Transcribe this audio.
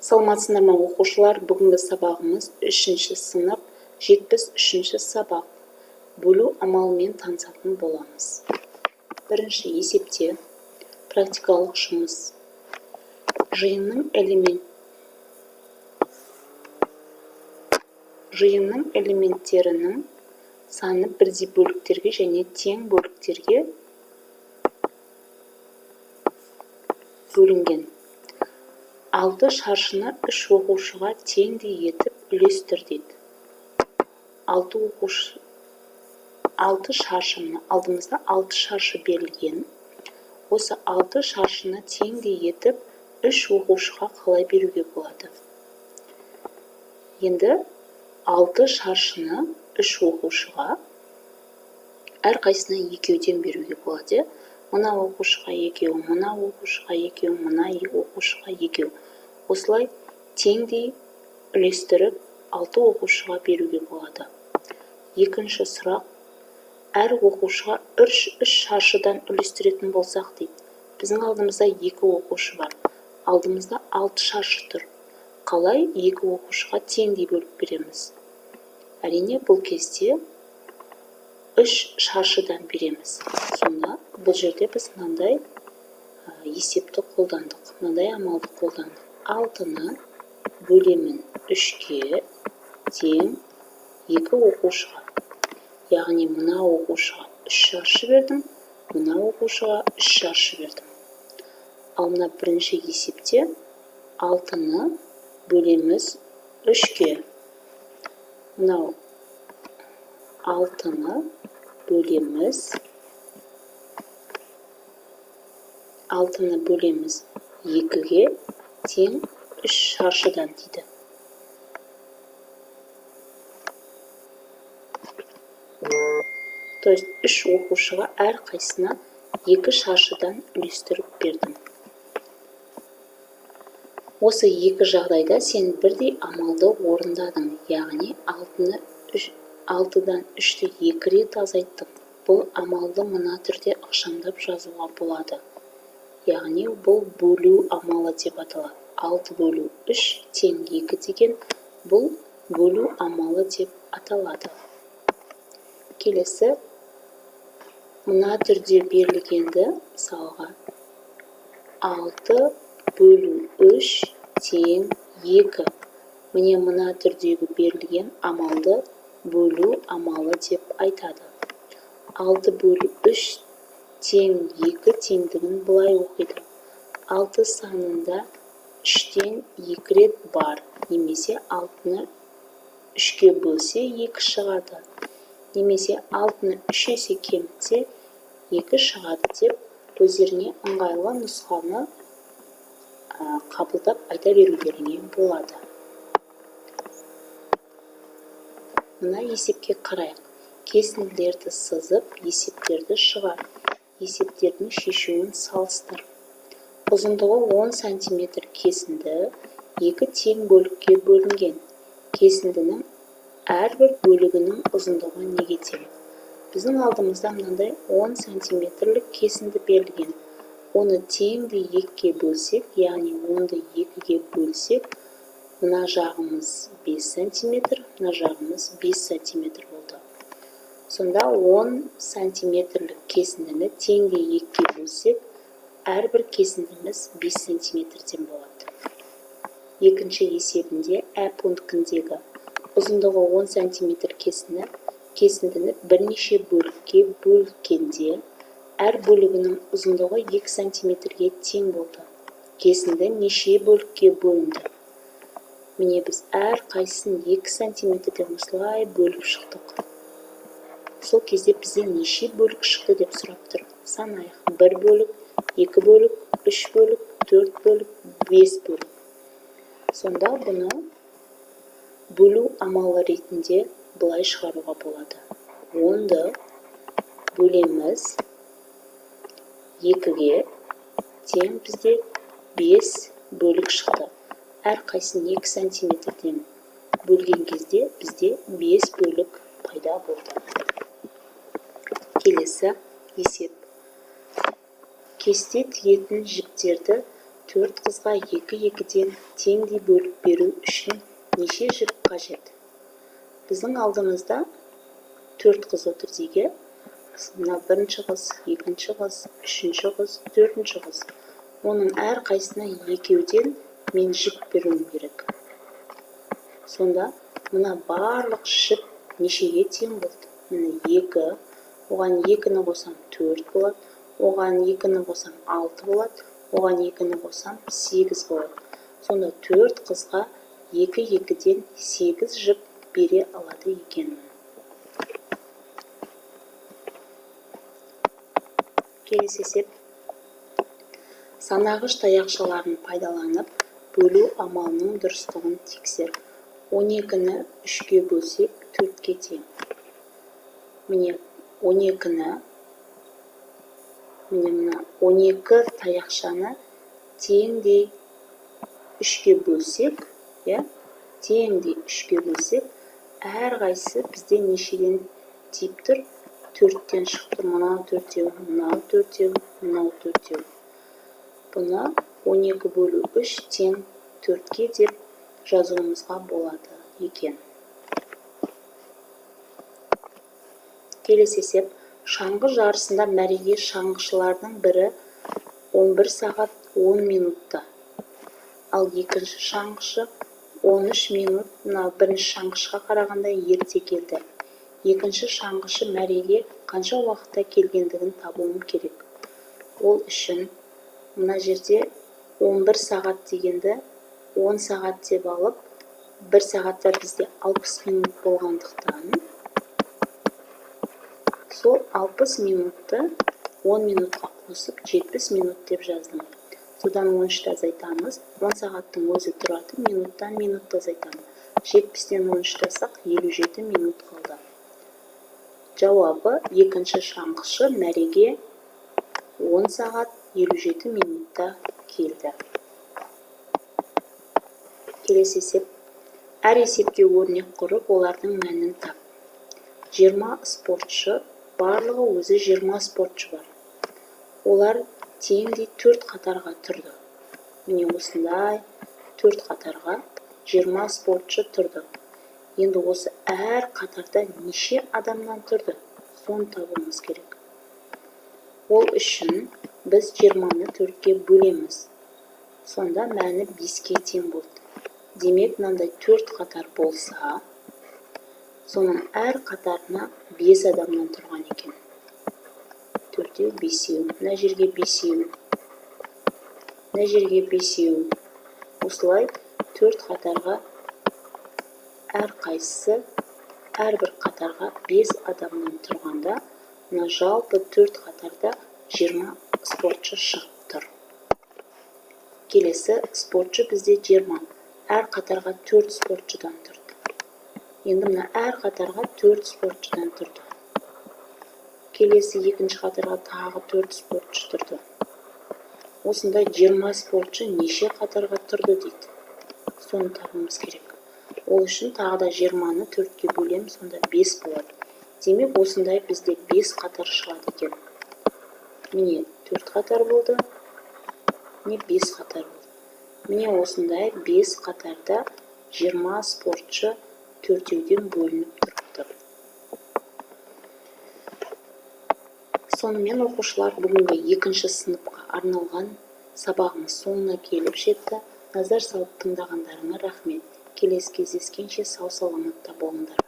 Саламатсыздар ма, оқушылар! Бүгінгі сабағымыз үшінші сынып, 73-ші сабақ. Бөлу амалымен танысатын боламыз. Бірінші есепте практикалық жұмыс. Жиынның элементтерінің саны бірдей бөліктерге және тең бөліктерге бөлінген. 6 шаршыны 3 оқушыға теңдей етіп үлестір дейді. 6 оқушы, 6 шаршы, мына алдымызда 6 шаршы берілген. Осы 6 шаршыны теңдей етіп 3 оқушыға қалай беруге болады? Енді 6 шаршыны 3 оқушыға әрқайсысына екеуден беруге болады. Мына оқушыға екеу, мына оқушыға екеу, мына оқушыға екеу. Осылай теңдей үлестіріп 6 оқушыға беруге болады. Екінші сұрақ, әр оқушыға 3 шаршыдан үлестіретін болсақ дейді. Біздің алдымызда 2 оқушы бар. Алдымызда 6 шаршы тұр. Қалай 2 оқушыға теңдей бөліп береміз? Әрине, бұл кезде 3 шаршыдан береміз. Сонда бұл жерде біз мынандай есепті қолдандық, мынандай амалды қолдандық. 6-ны бөлемін 3-ке тең 2 оқушыға. Яғни мына оқушыға 3 шаршы бердім, мына оқушыға 3 шаршы бердім. Ал мына бірінші есепте 6-ны бөлеміз 3-ке. Мынау 6-ны бөлеміз, 6-ны бөлеміз 2-ге тең 3 шаршыдан дейді. То есть 3 оқушыға әрқайсысына 2 шаршыдан үлестіріп бердім. Осы екі жағдайда сен бірдей амалды орындадың, яғни 6-дан 3-ті 2 рет азайттың. Бұл амалды мына түрде ықшамдап жазуға болады. Яғни бұл бөлу амалы деп аталады. 6 бөлу 3 тең 2 деген бұл бөлу амалы деп аталады. Келесі мына түрде берілгенді, мысалға 6 бөлу 3 тең 2. Міне мына түрдегі берілген амалды бөлу амалы деп айтады. 6 бөлу 3 тең 2 теңдігін былай оқиды. 6 санында 3-тен 2 рет бар, немесе 6-ны 3-ке бөлсе 2 шығады, немесе 6-ны 3 есе кемітсе 2 шығады деп өздеріңе ыңғайлы нұсқаны қабылдап айта берулеріңе болады. Мына есепке қарайық. Кесінділерді сызып, есептерді шығар. Есептердің шешуін салыстыр. Ұзындығы 10 сантиметр кесінді 2 тең бөлікке бөлінген. Кесіндінің әрбір бөлігінің ұзындығы неге тең? Біздің алдымызда мынандай 10 сантиметрлік кесінді берілген. Оны теңдей 2-ге бөлсек, яғни 10-ды 2-ге бөлсек, мына жағымыз 5 сантиметр, мына жағымыз 5 сантиметр болды. Сонда 10 сантиметрлік кесіндіні теңдей 2-ге бөлсек, әрбір кесіндіміз 5 сантиметрден болады. Екінші есебінде Ә пунктіндегі ұзындығы 10 сантиметр кесіндіні бірнеше бөлікке бөлгенде, әр бөлігінің ұзындығы 2 сантиметрге тең болды. Кесінді неше бөлікке бөлінді? Міне біз әр қайсысын 2 сантиметрден осылай бөліп шықтық. Сол кезде бізде неше бөлік шықты деп сұрап тұр. Санайық. 1 бөлік, 2 бөлік, 3 бөлік, 4 бөлік, 5 бөлік. Сонда бұны бөлу амалы ретінде былай шығаруға болады. 10-ды бөлеміз 2-ге тең бізде 5 бөлік шықты. Әр қайсысын 2 сантиметрден бөлген кезде бізде 5 бөлік пайда болды. Келесі есеп. Кесте тігетін жіптерді Төрт қызға екі-екіден теңдей бөліп беру үшін неше жіп қажет? Біздің алдымызда төрт қыз отыр дейік, иә? Мына бірінші қыз, екінші қыз, үшінші қыз, төртінші қыз. Оның әрқайсысына екеуден мен жіп беруім керек. Сонда мына барлық жіп нешеге тең болды? Міне, екі, оған екіні қосам, төрт болады, оған екіні қосам, алты болады, оған екіні қосам, сегіз болады. Сонда төрт қызға екі екіден сегіз жіп бере алады екенмін. Келесі есеп. Санағыш таяқшаларын пайдаланып, бөлу амалының дұрыстығын тексер. 12-ні 3-ке бөлсек, 4-ке тең. Міне, 12-ні, міне, мына 12 таяқшаны теңдей 3-ке бөлсек, иә, теңдей 3-ке бөлсек, әрқайсысы бізде нешеден тиіп тұр? Төрттен шығып тұр. Мынау төртеу, мынау төртеу, мынау төртеу. Бұны 12 бөлу 3 тең 4-ке деп жазуымызға болады екен. Келесі есеп. Шаңғы жарысында мәреге шаңғышылардың бірі 11 сағат 10 минутта, ал екінші шаңғышы 13 минут мына бірінші шаңғышыға қарағанда ерте келді. Екінші шаңғышы мәреге қанша уақытта келгендігін табуым керек. Ол үшін мына жерде 11 сағат дегенді 10 сағат деп алып, 1 сағатта бізде 60 минут болғандықтан, сол 60 минутты 10 минутқа қосып 70 минут деп жаздым. Содан 13-ті азайтамыз. 10 сағаттың өзі тұрады, минуттан минутты азайтамыз. 70-тен 13-ті алсақ, 57 минут қалды. Жауабы: екінші шаңғышы мәреге 10 сағат 57 минутта келді. Келесі есеп. Әр есепке өрнек құрып, олардың мәнін тап. 20 спортшы, барлығы өзі 20 спортшы бар. Олар теңдей төрт қатарға тұрды. Міне, осындай төрт қатарға 20 спортшы тұрды. Енді осы әр қатарда неше адамнан тұрды, соны табуымыз керек. Ол үшін біз 20-ны төртке бөлеміз. Сонда мәні 5-ке тең болды. Демек, мынандай төрт қатар болса, соның әр қатарына 5 адамнан тұрған екен. Төртеу, бесеу, мына жерге бесеу, мына жерге бесеу. Осылай төрт қатарға әрқайсысы, әрбір қатарға 5 адамнан тұрғанда, мына жалпы төрт қатарда 20 спортшы шығып тұр. Келесі спортшы бізде 20. Әр қатарға төрт спортшыдан тұрды. Енді мына әр қатарға төрт спортшыдан тұрды. Келесі екінші қатарға тағы төрт спортшы тұрды. Осындай 20 спортшы неше қатарға тұрды дейді. Соны табуымыз керек. Ол үшін тағы да 20-ны төртке бөлеміз, сонда 5 болады. Демек, осындай бізде 5 қатар шығады екен. Міне, төрт қатар болды, міне, 5 қатар болды. Міне, осындай 5 қатарда 20 спортшы төртеуден бөлініп тұрыпты. Сонымен, оқушылар, бүгінгі екінші сыныпқа арналған сабағымыз соңына келіп жетті. Назар салып тыңдағандарыңа рахмет. Келесі кездескенше сау саламатта болыңдар.